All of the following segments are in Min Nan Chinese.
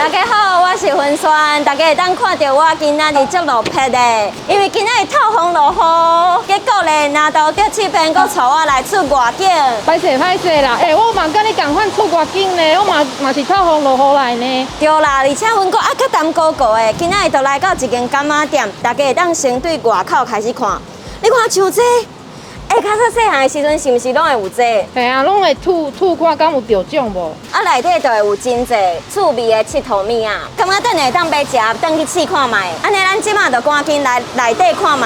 大家好，我是文萱，大家會當看著我今仔日足落魄的，因為今仔日透風落雨，結果咧，拿豆德這邊閣帶我來出外景。歹勢歹勢啦，欸，我嘛佮你仝款出外景呢，我嘛嘛是透風落雨來呢。對啦，而且阮閣啊較擔高高的，今仔日就來到一間柑仔店，大家會當先對外口開始看。你看像這，欸，較早細漢的時陣是毋是攏會有這個？嘿啊，攏會吐吐看敢有著獎無？啊，內底就會有真濟趣味的𨑨迌物仔，感覺等下會當買食，轉去試看覓。按呢，咱這馬就趕緊來內底看覓。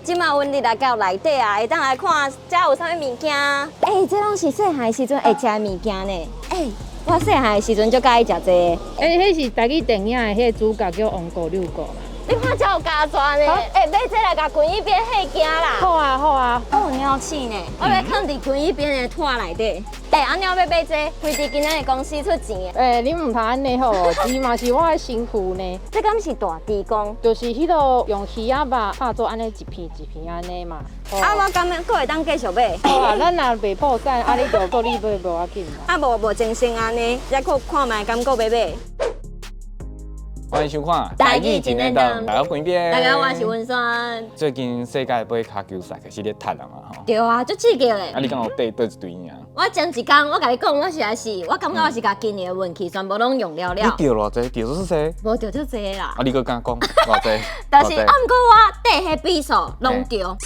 這馬阮佇來到內底啊，會當來看遮有啥物物件。欸，這攏是細漢的時陣會食的物件呢。欸，我細漢的時陣就佮意食這個。欸，彼是台語電影的彼個主角叫王孤六姑啦。你看遮有加磚呢，欸，買這來共關彼邊戲鏡啦。好啊好啊。閣有鳥鼠呢，我欲囥佇櫃彼邊的桌內底。欸，按呢我欲買這個，非佇今仔日公司出錢的。欸，你毋通按呢好，伊嘛是我的新婦呢。這敢是大豬公？就是彼个用魚仔肉拍做按呢一片一片按呢嘛。啊，我感覺閣會當繼續買。好啊，咱若袂破產，啊，你就閣你買無要緊嘛。啊，無無精神按呢，再閣看覓敢閣欲買。歡迎收看《台語一輪當大家關邊。大家好，我是文萱。最近世界盃跤球賽開始咧踢啊嘛吼。對啊，足刺激的。啊，你敢有綴佗一隊贏？我前一工我共你講，我實在是，我感覺我是共今年的運氣全部攏用了了。你著偌濟？著足濟？無著足濟啦。啊，你閣敢講偌濟？但是啊，毋過我綴彼比數攏著。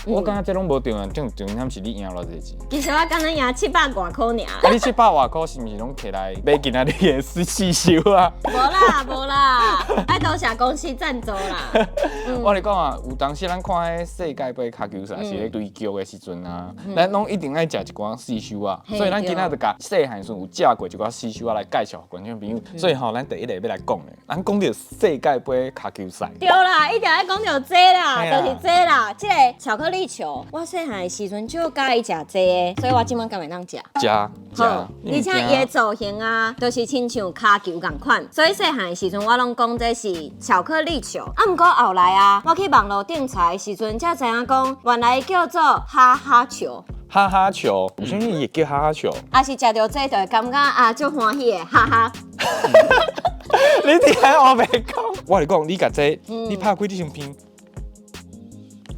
我感覺這攏無重要，重重點是你贏偌濟錢。其實我敢若贏700外箍爾。啊，你700外箍是毋是攏摕來買今仔日的刺繡啊？無啦無啦，愛多謝公司贊助啦。我咧講啊，有當時咱看彼世界盃跤球賽是咧對局的時陣啊，咱攏一定愛食一寡刺繡啊，所以咱今仔就共細漢時有食過一寡刺繡仔來介紹予觀眾朋友。所以吼，咱第一個欲來講的，咱講著世界盃跤球賽。對啦，一定愛講著這啦，就是這啦，這個巧克力球，我細漢的時陣就佮意食這个，所以我這擺敢會當食。食食，而且伊的造型啊，就是親像跤球仝款，所以細漢的時陣我攏講這是巧克力球。啊，毋過後來啊，我去網路頂查的時陣，才知影講原來叫做哈哈球。哈哈球，為啥物伊會叫哈哈球？啊是食著這就會感覺啊，足歡喜的，哈哈。你佇遐烏白講，我來講，你共這，你拍開你先聞。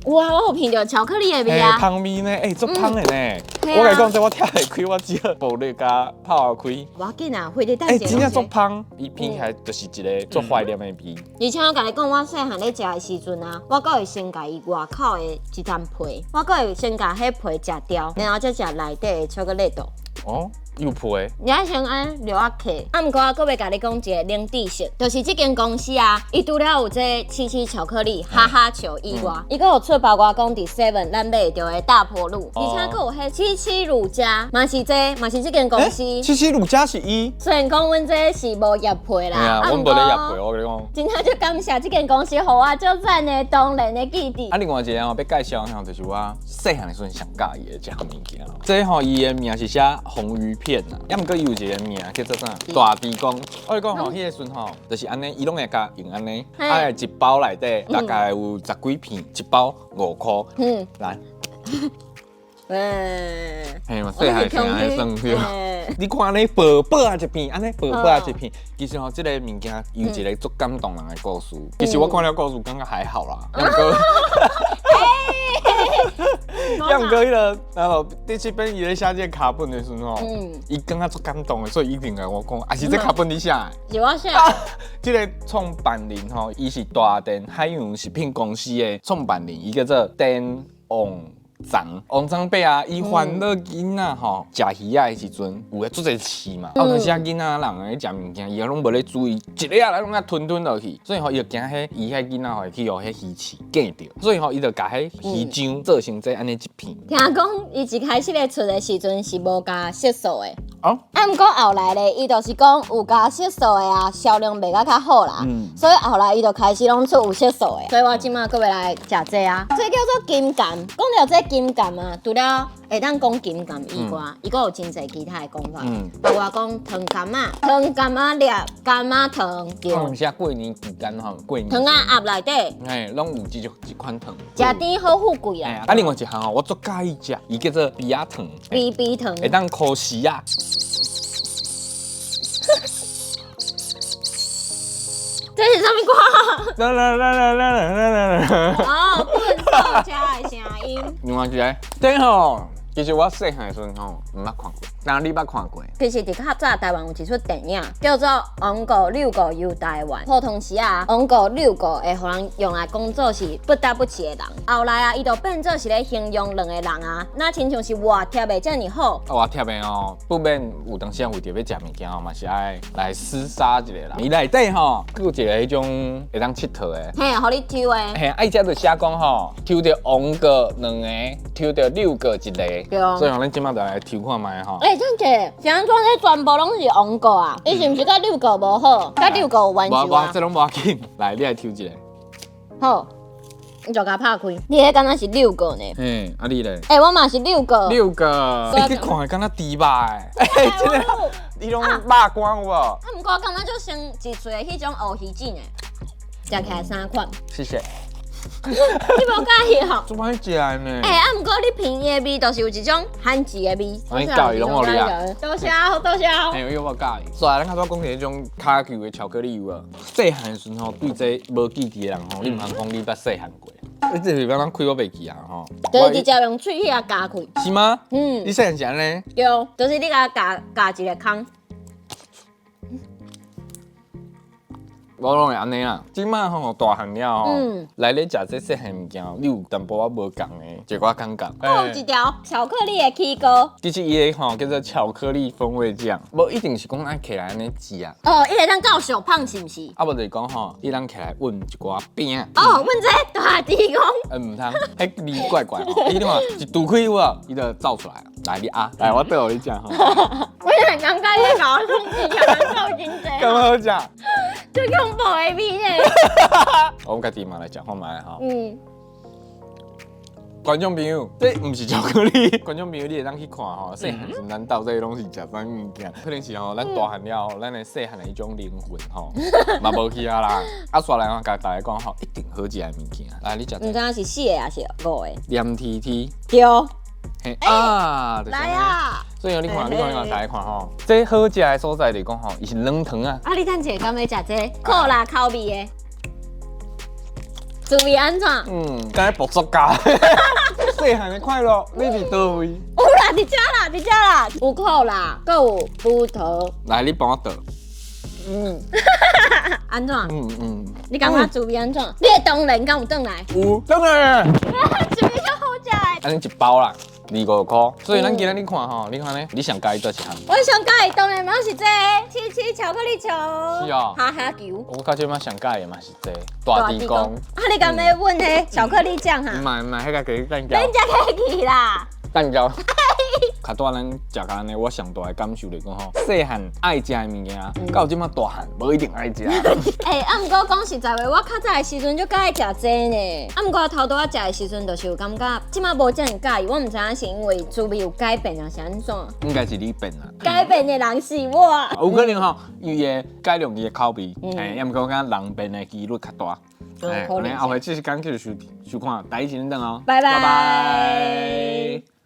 有啊，我有聞著巧克力的味啊。芳味呢？欸，足芳的呢。我共你講，這我拆會開，我只好暴力共拍開。無要緊啊，非得等。欸，真正足芳，伊聞起來就是一个足懷念的味。而且我共你講，我細漢咧食的時陣啊，我閣會先共伊外口的一層皮，我閣會先共彼皮食掉，然後才食內底的巧克力豆。哦。有皮。你愛先按蓼仔殼，啊，毋過我閣欲共你講一个冷知識，就是這間公司啊，伊除了有這七七巧克力、哈哈球以外，伊閣有出包括講佇 Seven 咱買會著的大坡路，而且閣有彼七七乳加，嘛是這，嘛是這間公司。七七乳加是伊。雖然講阮這是無業配啦，阮無咧業配，我共你講。真正足感謝這間公司，予我足讚的當然的記憶。啊，另外一个吼欲介紹吼，就是我細漢的時陣上佮意的一項物件。這吼伊的名是寫紅魚片啊，抑毋過伊有一个名叫做啥？大豬公。我共你講吼，彼个時陣吼，就是按呢，伊攏會共用按呢，啊，一包內底大概有十幾片，一包5箍。來。嘿嘛，細漢時按呢算對。你看按呢薄薄仔一片，按呢薄薄仔一片，其實吼，這个物件有一个足感動人的故事。其實我看了故事，感覺還好啦。抑毋過彼个，然後佇這邊伊咧寫這个卡本的時陣吼，伊感覺足感動的，所以一定共我講，抑是這卡本你寫的？是我寫。這个創辦人吼，伊是大田海洋食品公司的創辦人，伊叫做田王章，王章伯啊，伊煩惱囡仔吼食魚仔的時陣，有的足濟刺嘛，啊有當時啊囡仔人咧食物件，伊也攏無咧注意，一个仔來攏共吞吞落去，所以吼伊就驚彼伊彼囡仔會去予彼魚刺螫著，所以吼伊就共彼魚漿做成這按呢一片。聽講伊一開始咧出的時陣是無加色素的。哦。啊，毋過後來咧，伊就是講有加色素的啊，銷量賣甲較好啦，所以後來伊就開始攏出有色素的。所以我這馬閣欲來食這啊，這叫做金柑。講著這金柑啊，除了會當講金柑以外，伊閣有真濟其他的講法，包括講糖柑仔、糖柑仔粒、柑仔糖，對。有時過年期間吼，過年。糖仔盒內底。嘿，攏有這種一款糖。食甜好富貴啊！啊，另外一項吼，我足佮意食，伊叫做埤仔糖。埤埤糖。會當箍匙仔。啦啦啦啦啦啦啦啦。哦，糞掃車的聲音。另外一个，這吼，其實我細漢的時陣吼，毋捌看過，但你捌看過？其實佇較早台灣有一齣電影叫做《王國六國遊台灣》，普通時啊，王國六國會予人用來講做是不得不起的人。後來啊，伊就變做是咧形容兩個人啊，若親像是活貼的遮爾好。啊，活貼的哦，不免有當時啊為著欲食物件吼，嘛是愛來廝殺一個人。伊內底吼，閣有一个彼種會當𨑨迌的。嘿，予你抽的。嘿，啊，伊遮就寫講吼，抽著王國兩个，抽著六個一个。對。所以吼，咱這擺就來抽看覓吼。欸，等者，是按怎這全部攏是王國啊？伊是毋是佮六個無好？佮六個有冤仇啊？無，這攏無要緊。來，你來抽一个。好，你就共拍開。你彼敢若是六個呢？嘿，啊你咧？欸，我嘛是六個。六個。欸，你看的敢若豬肉的。欸，真的，你攏肉乾有無？啊，毋過感覺就像一喙的彼種烏魚子呢，食起來三款。謝謝。你無佮意吼？足歹食的呢。欸，啊，毋過你聞伊的味，就是有一種番薯的味。我佮意攏予你啊。多謝，多謝。嘿，我佮意。所以咱較早講起彼種跤球的巧克力有無？細漢的時陣吼，對這無記憶的人吼，你毋通講你捌細漢過。你這是欲按怎開我袂記啊吼。就是直接用喙齒共咬開。是嗎？嗯。你細漢是按呢？對，就是你共咬咬一个空。我攏會按呢啦，這擺吼大漢了吼，來咧食這細漢物件，你有淡薄仔無仝的一寡感覺。閣有一條巧克力的起糕。其實伊的吼叫做巧克力風味醬，無一定是講愛起來按呢食。哦，伊會當夠小胖是毋是？啊無就是講吼，伊通起來塭一寡餅。哦，塭這大豬公。毋通，彼味怪怪吼，你看一櫥開有無，伊就走出來。來你啊，來我倒予你食吼。我很尷尬，你共我講真正夠真濟。敢好食？最恐怖的味呢！我們家己嘛來食看覓吼。嗯。觀眾朋友，這毋是巧克力。觀眾朋友，你會當去看吼，細漢時咱到底攏是食啥物件？可能是吼，咱大漢了後，咱的細漢的彼種靈魂吼，嘛無去啊啦。啊，煞來我共大家講吼，一定好食的物件。來，你食。毋知影是四個抑是五個？黏 T T。對。嘿啊！來啊！所以你看，你看，你看，大家看吼，這好食的所在就是講吼，伊是軟糖啊。啊，你等一下，敢欲食這可樂口味的？滋味按怎？嗯，敢若爆塑膠。細漢的快樂，你佇佗位？有啦，佇遮啦，佇遮啦，有可樂，閣有葡萄。來，你幫我倒。嗯。按怎？嗯嗯。你感覺滋味按怎？你的當然敢有轉來？有轉來。滋味足好食的。按呢一包啦。25箍，所以咱今仔日看吼，你看呢？你上佮意佗一項？我上佮意當然嘛是這個七七巧克力球，是哦，哈哈球。我到這擺上佮意的嘛是這個大豬公。啊，你敢欲阮彼巧克力醬哈？毋愛毋愛，彼個給你蛋糕。免食客氣啦。蛋糕。較拄仔咱食到按呢，我上大的感受就是講吼，細漢愛食的物件，到這擺大漢無一定愛食。欸，啊，毋過講實在話，我較早的時陣就佮意食這呢。啊，毋過頭拄仔食的時陣，就是有感覺，這擺無遮爾佮意。我毋知影是因為滋味有改變，抑是按怎？應該是你變啦。改變的人是我。有可能吼，伊會改良伊的口味，欸，抑毋過敢人變的幾率較大。欸，後回這時間繼續收看，大家一起等哦。拜拜。拜拜。